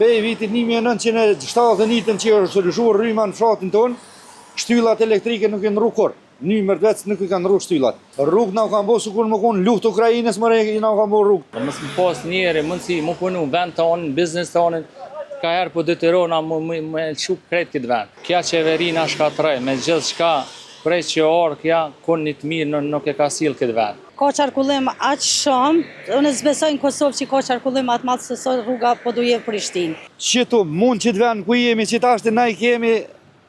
Pej vitit 1971 që është lëshu rryma në fshatin tonë, shtyllat elektrike nuk janë ndrru kurrë. Numër veç nuk i kanë ndrru shtyllat. Rrugët na u kanë bo sikur me konë luftë Ukrainës more na u kanë bo rrugët. Po mos me pas njeri mundësi mu punu në vend tonin, në biznes tonin, ka herë po detyrohna me, me, me lëshu krejt këtë vend. Kja qeveri na shkatrroi me gjithçka prej që ardh kja, kun një të mirë nuk e ka sjell këtë vend. Ka qarkullim aq shumë, unë s'besoj në Kosovë që ka qarkullim aq të madh se sa rruga Podujevë Prishtinë. Qitu, mu në qit vend ku jemi qitashti na i kemi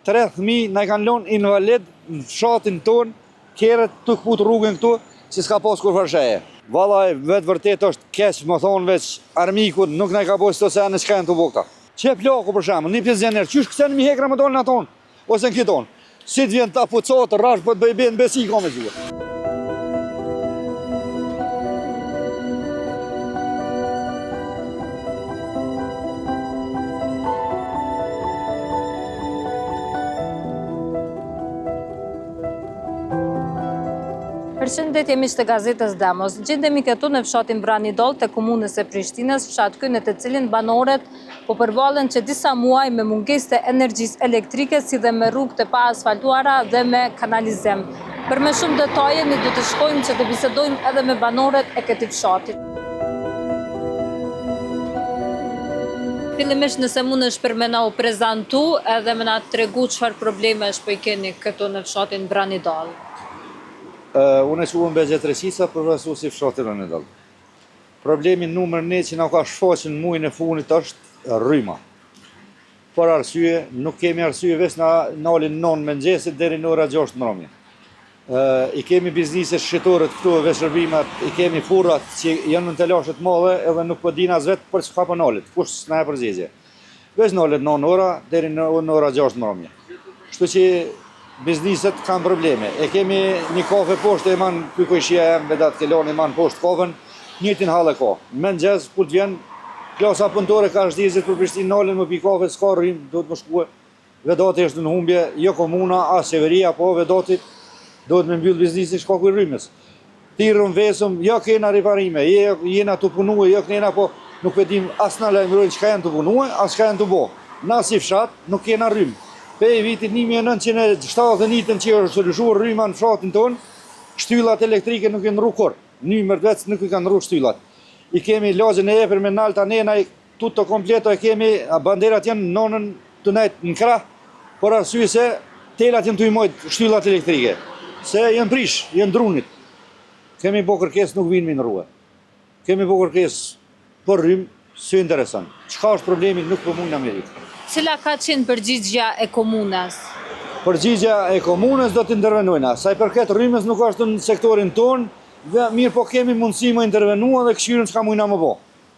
tre fëmijë na i kanë lënë invalid në fshatin tonë, kerret tu këput rrugën këtu që s'ka pas kurrfarë sheje. Vallai vetë vërtet është keq me thonë veç armikut nuk na i ka bo qito sene çka janë tu bo këta. Qe plaku për shembull, një pensioner qysh kcen mi hekra me dalë në atë anë? Ose në këtë anë. Si të vjen ta pucot, rrash po të bëj be në besi ka me gjuhë. Përshëndetje miq të gazetës Demos. Gjendemi këtu në fshatin Vranidoll të komunës së Prishtinës, fshat ky në të cilin banorët po përballen që disa muaj me mungesë të energjisë elektrike si dhe me rrugë të paasfaltuara dhe me kanalizim. Për më shumë detaje ne do të shkojmë që të bisedojmë edhe me banorët e këtij fshati. Fillimisht nëse mundesh për me na u prezantu edhe me na tregu çfarë problemesh po i keni këtu në fshatin Vranidoll. Unë quhem Behxhet Reçica, përfaqësues i fshatit Vranidoll. Problemi numër një që na ka shfaqë në mujin e funit është rryma. Për arsye, nuk kemi arsye veç na nalin 9 mëngjesit deri në ora 6 mbrëmje. I kemi bizniset shitoret këtu dhe shërbimet, i kemi furrat që janë në telashe të madhe edhe nuk po dinë as vetë për çka po nalet, kush s'na jep përgjigje. Veç nalet 9 ora deri në në ora 6 mbrëmje. Kështu që bizniset kanë probleme. E kemi një kafe poshtë e man ky kojshia jem Vedat Kelani man poshtë kafen, njëjtin hall e ka. Në mëngjes kur të vjen klasa punëtore ka shdizit për Prishtinë nalen me pi kafe, s'ka rrymë, duhet me shkue. Vedati është në humbje, jo komuna, as qeveria, po Vedati duhet me mbyll biznisin shkaku i rrymës. Thirrëm, vesëm, jo kena riparime, je, jena tu punue, jo kena, po nuk e dim as na lajmërojnë çka janë tu punue, as çka janë tu bo. Na si fshat nuk kena rrymë. Pej vitit 1971 që është lëshu rryma në fshatin tonë, shtyllat elektrike nuk janë ndrru kurrë. Numër veç nuk i kanë ndrru shtyllat. I kemi lagjen e epërme nalt anena, Tutto kompleto e kemi, banderat janë nonën tu nejt në krah, për arsye se telat janë tu i mojt shtyllat elektrike, se janë prish, janë drunit. Kemi bo kërkesë, nuk vinë me ndrrue. Kemi bo kërkesë për rrymë, s'ju intereson. Çka është problemi, nuk po mujna me ditë. Cila ka qenë përgjigja e komunës? Përgjigja e komunës do të intervenojna. Sa i përket rrymës nuk është në sektorin tonë, mirë po kemi mundësi me intervenu edhe kqyrim çka mujna me bo.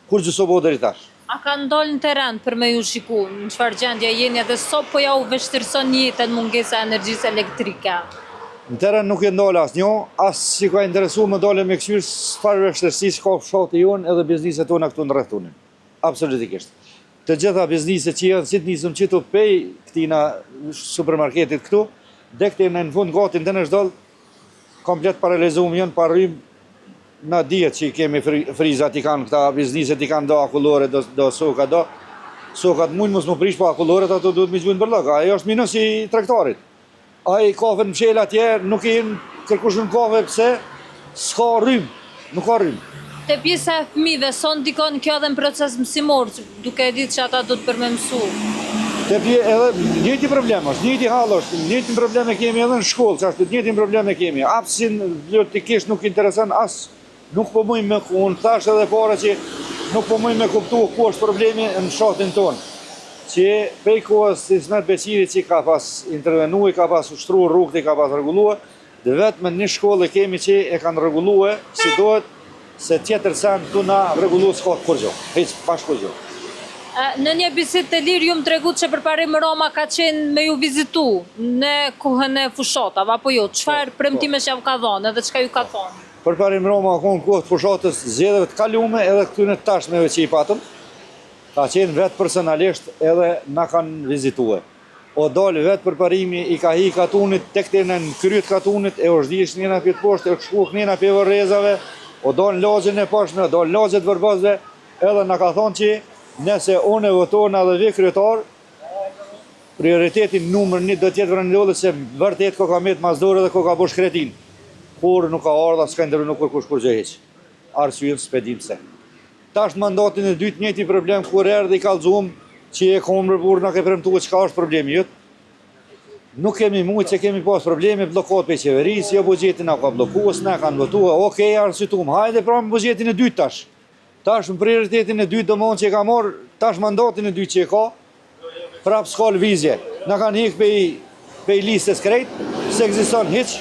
Kurgjë s'u bo deri tash. A kanë dalë në terren për me ju shiku në çfarë gjendje jeni dhe sa po ja u vështirëson jetën mungesa e energjisë elektrike? Në terren nuk janë dalë asnjë, as s'i ka interesu me dalë me kqyr çfarë vështirësish ka fshati jonë edhe bizniset tona këtu në rreth tonin. Absolutikisht. Të gjitha bizniset që janë si të nisëm qitu pej këtina supermarketit këtu, deri këtej në fund gati në Teneshdol, komplet paralizum janë pa rrymë, na dihet që i kemi frizat i kanë këta bizniset i kanë do akullore, do, do soka, do sokat mujnë mos më prish, po akulloret ato duhet me gjujnë bërllok, ajo është minus i tregtarit. Ai kafen mshel atje, nuk i hin kërkush në kafe, pse s'ka rrymë, nuk ka rrymë. Te pjesa e fëmijëve, sa ndikon kjo edhe në proces mësimor, duke e ditë që ata duhet për me mësu? Te pje, edhe njëjti problem është, njëjti hall është, njëjtin problem e kemi edhe në shkollë, qashtu njëjtin problem e kemi. Absolutikisht nuk intereson as, nuk po muj me, unë thash edhe para që nuk po muj me kuptu ku është problemi në fshatin tonë. Që prej kohës Ismet Beqiri që ka pas intervenu, i ka pas ushtru rrugët, i ka pas rregullu, Dhe vetëm një shkollë e kemi që e kanë rregullue si duhet, se tjetër sen tu na rregullu s'ka kurgjo, hiç bash kurgjo. Në një bisedë të lirë ju më tregut që Përparim Rama ka qenë me ju vizitu në kohën e fushatave, apo jo? Çfarë po, po. premtimesh jau ka dhënë edhe çka ju ka thonë? Përparim Rama ka konë në kohë të fushatës zgjedhjeve të kalume edhe këtyne të tashmeve që i patëm, ka qenë vetë personalisht edhe na kanë vizitue. O dalë vetë Përparimi i ka hi katunit tek te në krye të katunit e osht dish njëna pje të poshtë e osht shku knena pje vorrezave o dalë në lagjen e poshtme o dalë në lagje të Vërbozëve edhe na ka thonë që Nëse unë votohna edhe vi kryetar, prioriteti numër një do t'jetë Vranidolli se vërtet ko ka met mas dore dhe ko ka bo shkretinë. Kur nuk ka ardhë, as ka intervenu kurkush kurgjë hiç. Arsyen s'pe dim pse. Tash në mandatin e dytë njëjti problem kur erdhi i kallxum që e kom bre burrë na ke premtu çka është problemi jot. Nuk kemi mujt se kemi pas probleme bllokot prej qeverisë, jo buxhetin na ka blloku, s'na kanë votu, okej, arsyetum, hajde pra në buxhetin e dytë tash. Tash në prioritetin e dytë domethënë që e ka marrë, tash mandatin e dytë që e ka, prapë s'ka lëvizje. Na kanë hek pej, pej listës krejt, s'ekziston hiç.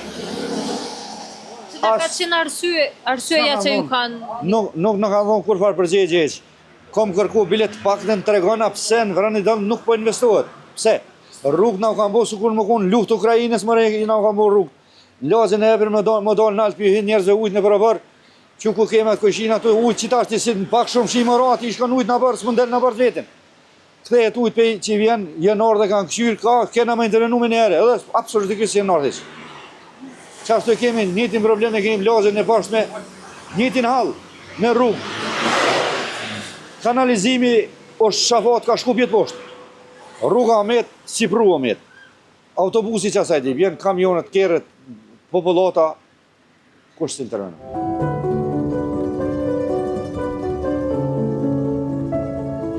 Cila ka qenë arsye, arsyeja që ju kanë... Nuk, nuk na kanë dhonë kurrfarë përgjigje hiç. Kom kërku bile të paktën tregona pse në Vranidol nuk po investohet. Pse? Rrugët na u kanë bo sikur me konë luftë Ukrainës more na u kanë bo rrugët. Në lagjen e epërme me dalë, me dalë nalt pi hin njerëzve ujt nëpër oborr. Qe ku kemi atë kojshinë aty ujt që tash ti si në pak shumë shi me ra aty i shkon ujt në oborr s'mund del në oborr të vetin. Kthehet ujt pej që vjen janë ardhë dhe kanë kqyr ka kena me intervenu menjëherë edhe absolutisht s'janë ardhë hiç. Qashtu e kemi njëjtin problem e kemi lagjen e poshtme njëjtin hall me rrugë. Kanalizimi është shafat ka shku pjetë poshtë. Rruga met si prua met. Autobusi qasaj di vjen kamionët kerret popullata Kush s'intervenon?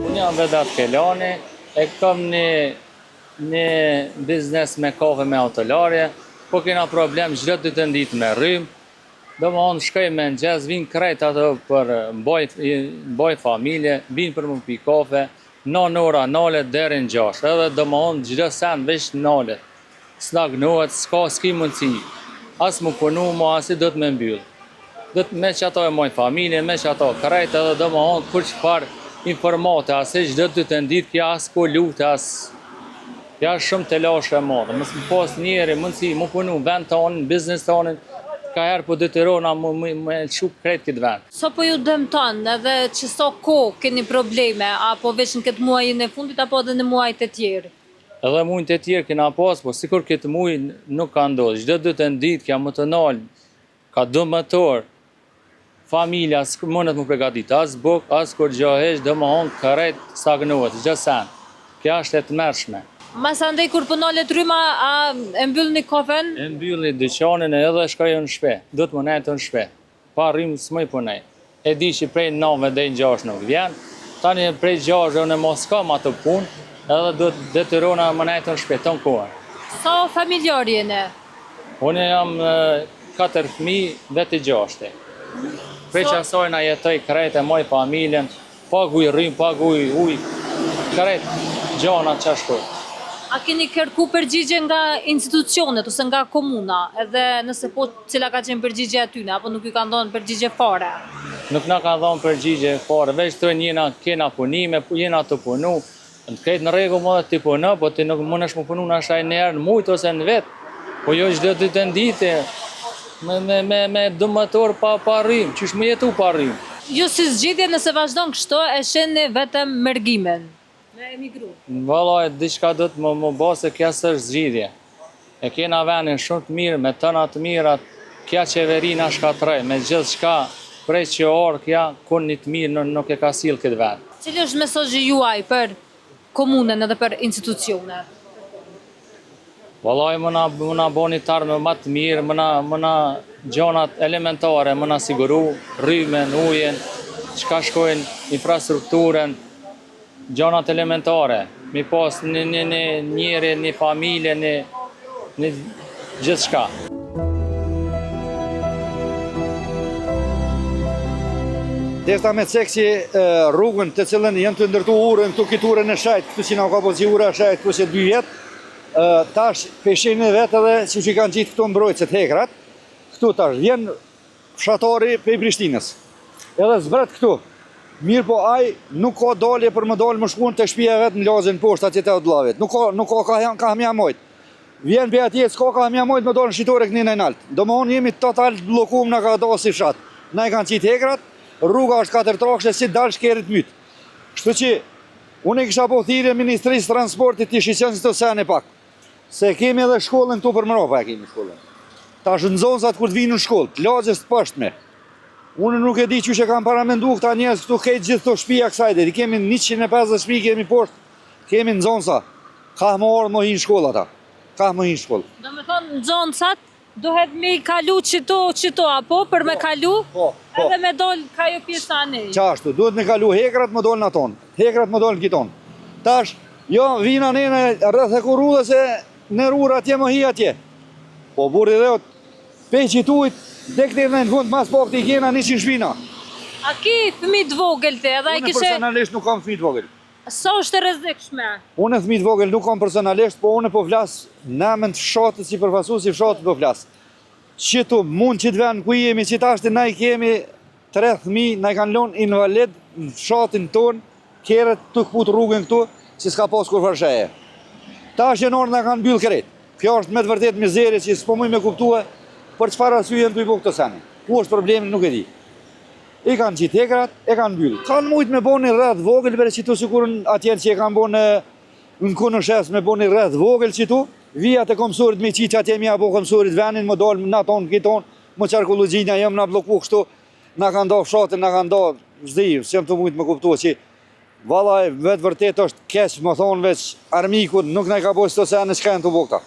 Unë jam Vedat Kelani, e kam një, një biznes me kafe me autolarje, po kena problem çdo të dytën ditë me rrymë, domethonë shkoj me mëngjes, vinë krejt ato për mbaj, mbaj familje, vinë për me pi kafe, në ora nalet deri në 6, edhe domethonë çdo sen veç nalet. Stagnohet, s'ka, s'ki mundësi as mu punu mo as si do të me mbyll. Do të me qato e moj familjen, me qato krejt edhe domethonë kurrçfarë informate as hiç çdo të dytën ditë kja as ku luftë as Ja është shumë telashe e madhe, mos me pas njeri mundësi mu punu në vend tonin, biznes tonin, ka herë po detyrona mu me, me lëshu krejt këtë vend. Sa po ju dëmton edhe që sa kohë keni probleme, apo veç në këtë muajin e fundit apo edhe në muajt e tjerë? Edhe mujt e tjerë kena pas, po sikur këtë muj nuk ka ndodhë. Çdo të dytën ditë kja me të nalë, ka 12 orë, familja s'mundet mu pregatit, as buk, as kurgjo hiç, domethonë krejt stagnohet, çdo sen. Kjo është e tmerrshme. Masandej kur po nalet rryma, a e mbyllni kafen? E mbylli dyqanin edhe shkoj në shpi, duhet me nejtë në shpi. Pa rrymë s'muj punoj. E di që prej nave deri në gjashtë nuk vjen. Tani prej gjashtë unë mos kam atë punë, edhe do të detyrona me nejtë në shpi ton kohën. Sa familjar jeni? Unë jam katër fëmijë, vetë i gjashti. Prej qasaj na jetoj krejt e moj familjen, Paguj rrymë, paguj ujë, krejt gjanat që shkojnë. A keni kërku përgjigje nga institucionet ose nga komuna, edhe nëse po, cila ka qenë përgjigja e tyne, apo nuk ju kanë dhënë përgjigje fare? Nuk na kanë dhënë përgjigje fare, veç thonë jena, kena punime, jena tu punu, Në krejt në rregull mo dhe ti puno, po ti nuk mundesh me punu nashta një herë në mujt ose në vit, po jo çdo të dytën ditë, me, me, me, me 12 orë pa, pa rrymë, qysh me jetu pa rrymë. Ju si zgjidhje nëse vazhdon kështu e shihni vetëm mërgimin? Me emigru. Valla, diçka do të me, me bo se kjo s'është zgjidhje. E kena venin shumë të mirë, me tëna të mirat, kja qeveri na shkatrroi, me gjithçka prej që ardh kja, kurrë një të mirë nuk e ka sjellë këtë vend. Cili është mesazhi juaj për komunën edhe për institucionet? Vallai me na me na bo një t'ardhme ma të mirë, me na me na gjanat elementare me na siguru, rrymën, ujin, çka shkojnë, infrastrukturën, Gjanat elementare, mi pas një një një njeri, një familje, një një gjithçka. Deshta me cek që rrugën të cilën janë tu ndërtu urën, këtu këtë urën e shejt, këtu që na ka po ura e shejt, këtu që dy vjet, tash pe shihni vetë edhe që që kanë qitë këtu mbrojtëset hekrat, këtu tash vjen Fshatari prej Prishtinës. Edhe zbret këtu. Mirëpo ai nuk ka dalje për me dalë me shku te shpia e vet në lagjen poshtë atje te Odllavit. Nuk ka nuk ka kah kah me ja majt. Vjen prej atje s'ka kah me ja majt me dalë në shitore këndej nalt. Domethonë jemi total të bllokum na ka do si fshat. Na i kanë qitë hekrat, rruga është katër trakshë si dalsh kerri t'myt. Kështu që unë i kisha bo thirrje Ministrisë Transportit t'i shiqon këto sene pak. Se kemi edhe shkollën këtu për mrapa e kemi shkollën. Tash nxënësat kur të vinë në shkollë, të lagjes të poshtme. Unë nuk e di qysh e kanë paramendu këta njerëz këtu krejt gjithë këto shpia kësaj dhe i kemi 150 shpi kemi poshtë, kemi nxonsa. Kah me ardhë me hi në shkollë ata. Kah me hi në shkollë. Do me thonë nxonsat duhet me i kalu qito, qito, apo për me kalu, Po, po. edhe me dol ka jo pjesa anej. Qashtu, duhet me kalu hekrat me dol në atë anë, hekrat me dol në kitë anë. Tash, jo, vina nene rreth e kurrudhe se në rurë atje me hi atje. Po burri dhe pej qitujt, dhe këte në fund mas pak të i kena 100 shpina. A ki fëmi të vogël ti edhe ai Unë kishe, personalisht nuk kam fëmijë të vogël. sa është e rrezikshme? Unë fëmijë të vogël nuk kam personalisht, po unë po flas në emën të fshatit si përfaqësues i fshatit po flas. Qitu mund qit vend ku jemi që tash na i kemi tre fëmijë na i kanë lënë invalid në fshatin ton, kerret tu kput rrugën këtu, që s'ka pas kurrfarë sheje. Tash janë orë na kanë mbyll krejt. Kjo është me të vërtet mizeri që s'po muj me kuptue për çfarë arsye janë tu i bo këto sene. Ku është problemi nuk e di. I kanë qitë hekrat, e kanë mbyll. Kanë mujt me bo një rreth vogël, bre qitu sikur atje që e kanë bo në në Kunoshes me bo një rreth vogël qitu, vijat e komsorit me qitë atje me ja bo komsorit venin, më dalë në atë anë, këtë anë, më qarkullu gjinja, jam na blloku kështu, na kanë do fshatin, na kanë do, s'di, s'jam tu mujt me kuptu që Vallaj, vetë vërtet është keq, më thonë veç armikut, nuk na i ka bo qëto sene çka janë tu bo këta.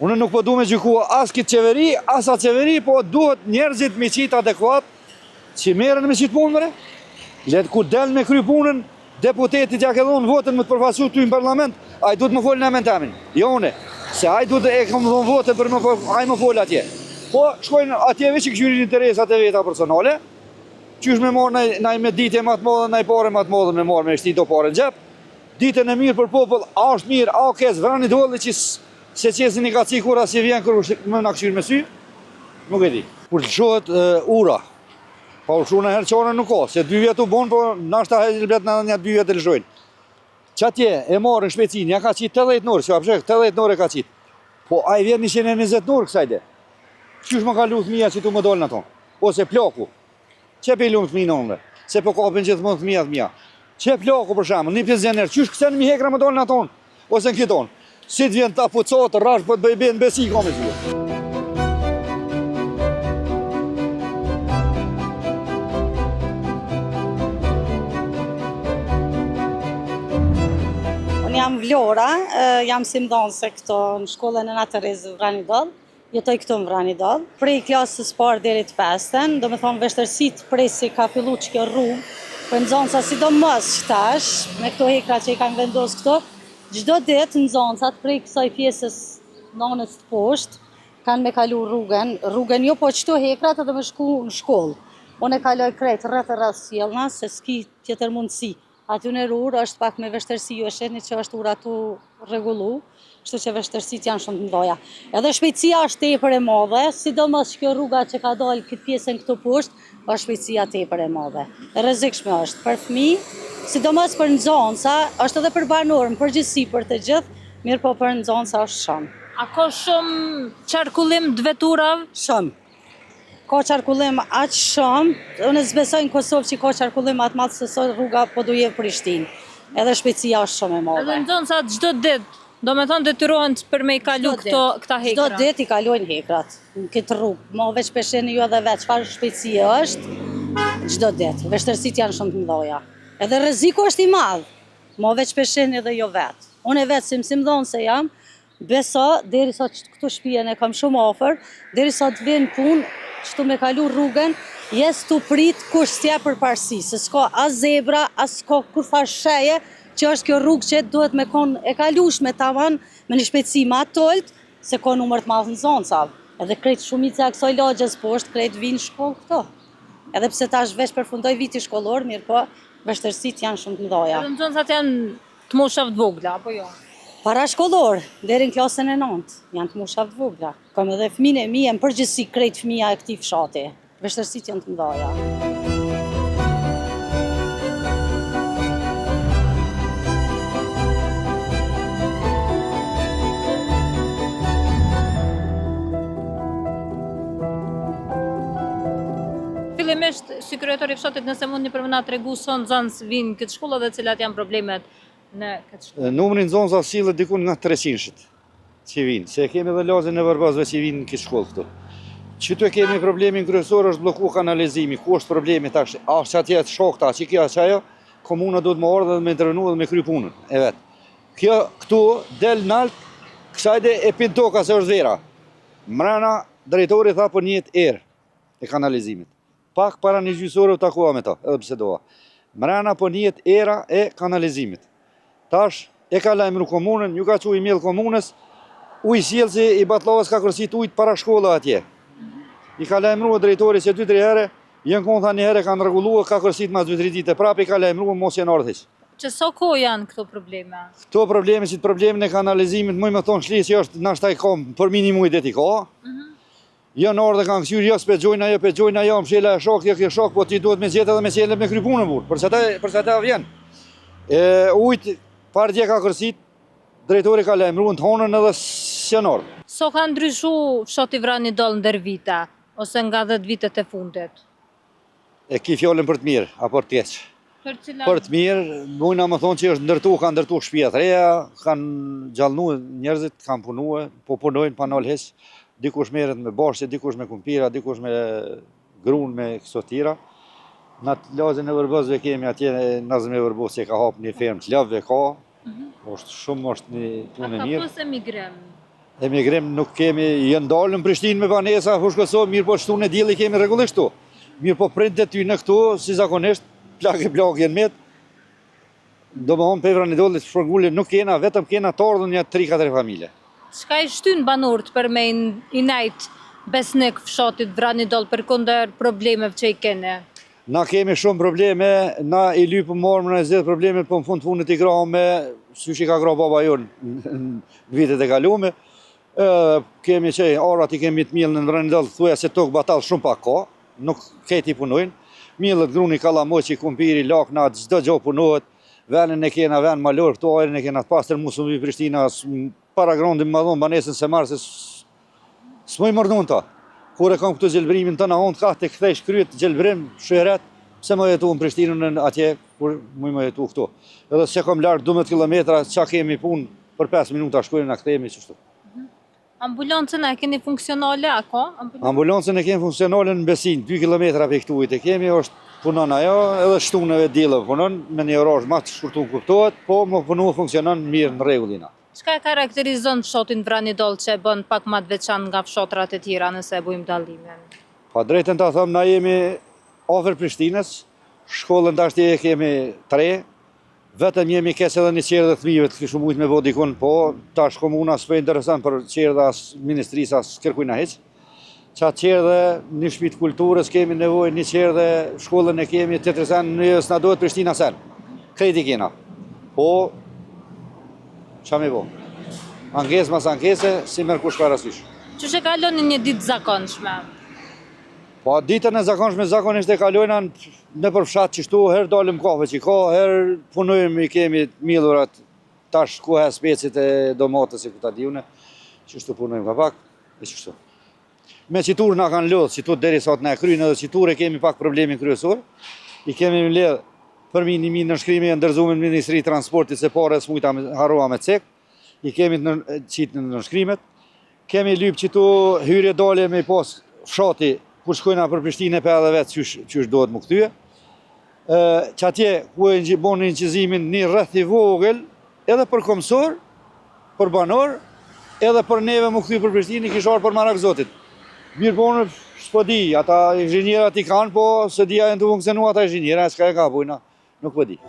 Unë nuk po du me gjykua as këtë qeveri, as atë qeveri, po duhet njerëzit me qitë adekuat, që merren me qitë punë, mëre. Le kur del me kry punën, deputetit ja ke dhonë votën me të përfaqësu ty në parlament, ai duhet më folë në emën temin, jo une, se ai duhet e kam dhonë votën për më ai më folë atje. Po, shkojnë atje veç i kqyrin interesat e veta personale, qysh me marrë naj, naj mëditje ma të madhe, naj pare ma të madhe me marrë me shti do pare në xhep, ditën e mirë për popull, a është mirë, a keq, vrani dolli që se qesin i ka cikur, as i vjen kur më na kqyr me sy, nuk e di. Kur lëshohet ura, pa u lëshu në herë qare nuk ka, se dy vjet u bon, po nashta helbet në një dy vjet e lëshojnë. Që atje e marrin shpejtësinë, ja ka qitë 80 n'orë, që apshek, 80 n'orë e ka qitë. Po ai vjen 120 n'orë kësaj de. Qysh më ka lu fëmija që tu më dolë në tonë? Ose plaku. Qe pe lumë fëmijën onëve, se po kapin gjithmonë fëmija fëmija. Qe plaku për shembull, një pensioner, qysh kësen mi hekra më dolë në tonë? Ose në këtë onë. Si të vjen ta pucot, rrash po të bëj ben besi ka me ty. Unë jam Vlora, jam mësimdhënëse këto në shkollën Nëna Terezë Vranidoll. Jetoj këtu në Vranidoll. Prej klasës parë deri të pestën, do me thonë vështirësitë prej si ka fillu që kjo rrugë, për nxënësa sidomos qëtash, me këto hekra që i kanë vendosë këto, çdo ditë nxënësat prej kësaj pjesës nanës të poshtë, kanë me kalu rrugën, rrugën jo po qëto hekrat edhe me shku në shkollë. Unë e kaloj krejt rreth e rreth sjellna, se s'ki tjetër mundësi. Aty në rrugë është pak me vështirësi, ju e shihni që është ura tu rregullu, kështu që vështirësitë janë shumë të mëdha. Edhe shpejtësia është tepër e madhe, sidomos kjo rruga që ka dalë këtë pjesën këtu poshtë, është shpejtësia tepër e madhe. E rrezikshme është për fëmijë, sidomos për nxënësa, është edhe për banorë, në përgjithësi për të gjithë, mirë po për nxënësa është shumë. A ka shumë qarkullim të veturave? Shumë. Ka qarkullim aq shumë, unë s'besoj në Kosovë që ka qarkullim atë madh se sa rruga Podujevë Prishtinë. Edhe shpejtësia është shumë e madhe. Edhe nxënësat çdo ditë, do me thonë detyrohen për me i kalu këto këta hekra. Çdo ditë i kalojnë hekrat në këtë rrugë. Mo veç pe shihni ju edhe vetë çfarë shpejtësie është çdo ditë. Vështirësitë janë shumë të mëdha. Edhe rreziku është i madh. Mo veç pe shihni edhe ju vetë. Unë vetë si mësimdhënëse jam, Beso, derisa që këtu shpijën e kam shumë afër, derisa të vjen punë, qëtu me kalu rrugën, jes tu prit kush s't'jep përparësi, se s'ka as zebra, as s'ka kurrfarë sheje, që është kjo rrugë që duhet me konë e kalushme taman me një shpejtësi ma t'ulët, se ka numër të madh nxënësave. Edhe krejt shumica e kësaj lagjes poshtë, krejt vinë shkollë këto. Edhe pse tash veç përfundoi viti shkollor, mirë po, vështirësitë janë shumë të mëdha. Edhe nxënësat janë Të moshave të vogla, apo jo? Parashkollor, deri në klasën e 9, janë të moshave të vogla. Kam edhe fëmijën e mi, e në përgjithësi krejt fëmija e këtij fshati. Vështirësitë janë të mëdha. Fillimisht, si kryetar i fshatit, nëse mundni për me na tregu sa nxënës vinë në këtë shkollë dhe cilat janë problemet në këtë shkollë. Numri i nxënësve sillet diku nga 300-shit që vinë, se e kemi edhe lagjen e Vërbazve që vinë në këtë shkollë këtu. Qëtu e kemi problemin kryesor është blloku kanalizimi, ku është problemi tash, a është që atje shokta, a që kjo, a që ajo, komuna duhet me ardhë dhe me intervenu dhe me kry punën, e vetë. Kjo këtu del nalt, kësaj de e pin toka se është vera. Mrena, drejtori tha po nihet erë e kanalizimit. Pak para një gjysë ore u takova me to, edhe bisedova. Mrena po nihet era e kanalizimit. Tash, e ka lajmëru komunën, ju ka çu email komunës, ujësjellësi i Batllavës ka kërsit ujtë para shkolla atje. I ka lajmëru drejtori që 2-3 herë, janë konë tha një herë kanë rregullu, ka kërsit mas 2-3 ditë, prapë i ka lajmëru, mos janë ardhë hiç. Që sa kohë janë këto probleme? Këto probleme, që të problemin e kanalizimit, muj me thonë shli që është nashta i ka për minimum i deti ka, mm Janë ardhë kanë këqyrë, jo s'pe gjojna, jo pe gjojna, jo mshela e shok, jo kjo shok, po ti duhet me gjetë edhe me qelë me kry punën burrë. Për çata për çata vjen. E ujt pardje ka kërsit, drejtori ka lajmëruar në të honën edhe s'janë ardhë. Sa ka ndryshu fshati Vranidoll ndër vite, ose nga 10 vitet e fundit? E ki fjalën për të mirë, apo për të keq? Për cila? Për të mirë, mujna me thonë që është ndërtu, kanë ndërtu shtëpia të reja, kanë gjallnu njerëzit, kanë punue, po punojnë pa nalë hiç, dikush merret me bashçe, dikush me kumpira, dikush me grun, me këso tjera. Në atë lagjen e Vërbëzve kemi atje Nazmi e Vërbës që ka hapë një fermë të lopëve ka, mhm. është shumë është një punë e mirë. A ka pas emigrim? Emigrim nuk kemi, janë dalë në Prishtinë me banesa, Fushë Kosovë, mirëpo shtunë e diell i kemi rregullisht këtu. Mirëpo prindët e tyne këtu, si zakonisht, plak e plak janë met. Domethonë prej Vranidolit shpërngulje nuk kena, vetëm kena të ardhur një 3-4 familje. Çka i shtyn banorët për me i nejt besnik fshatit Vranidoll përkundër problemeve që i keni? Na kemi shumë probleme, na i lypëm armën, na i zgjidh problemet, po në fund fundit i grahëm me, qysh i ka grah baba jonë në vitet e kalume. Edhe kemi që arat i kemi të mjellë në Vranidoll, thuja se tokë batall shumë pak ka, nuk krejt i punojnë. Mjellet gruni, kallamoqi, kumpiri, lakna, çdo gjë punohet. Venin e kena ven malor, këtu ajrin e kena të pastër, mu s'më vi Prishtina, para grondi më dhonë banesën se marrë se S'muj me rrnu n'ta. Kur e kam këtu gjelbrimin të në onë, ka të kthejsh kryet gjelbrim, shyret, pse me jetu në Prishtinën atje, kur muj me jetu këtu. Edhe s'e kam larg 12 km, qa kemi punë, për 5 minuta shkojmë, na kthehemi qështu. Mhm. Ambulancën e keni funksionale, a ka? Ambulancën e kemi funksionale në Besinë, 2 km prej këtu e kemi, është punon ajo, edhe shtuneve dielleve punon, me një orar ma të shkurtun kuptohet, po më punu funksionon mirë në rregullina. Çka e karakterizon fshatin Vranidoll që e bën pak ma të veçantë nga fshatrat e tjera nëse e bëjmë dallimin? Pa drejtën ta them, na jemi afër Prishtinës, shkollën tashti e kemi të re, vetëm jemi keq edhe një çerdhe të fëmijëve të kishim mujt me bo dikun, po tash komuna s'po intereson për çerdhe as ministrisë as kërkujna hiç. Qatë çerdhe, një shpi të kulturës kemi nevojë, një çerdhe, shkollën e kemi, tjetër sen, një s'na duhet Prishtina sen. Krejt i kena. Po, qa me bo? Ankesë mas ankese, s'i merr kush parasysh. Qysh e kaloni një ditë zakonshme? Po, ditën e zakonshme zakonisht e kalojna nëpër fshat qështu, herë dalim kafe që ka, herë punojmë i kemi t'mjellurat, tash ku he specit e domatës e ku ta di une, qështu punojmë ka pak. E qështu. Me qitur na kanë lodhë, qitur deri sot na e krynë edhe qitur e kemi pak problemin kryesor. I kemi mbledh përmi një mijë nënshkrime janë dorëzuar në Ministri të Transportit se pare s'mujta harrova me cek. I kemi të qitë në nënshkrimet. Kemi lyp qitu hyrje dalje me i pas fshati kur shkojna për Prishtinë pe edhe vetë qysh, qysh duhet m'u kthye. Ë qatje ku e bonë incizimin një rreth i vogël Edhe për komsor, për banor, edhe për neve m'u kthy për Prishtinë, i kish ardhë për marak zotit. Mirë po unë s'po di, ata inxhinierat i kanë, po s'e di a janë tu funksionu ata inxhiniera, s'ka e ka bujna, nuk po di.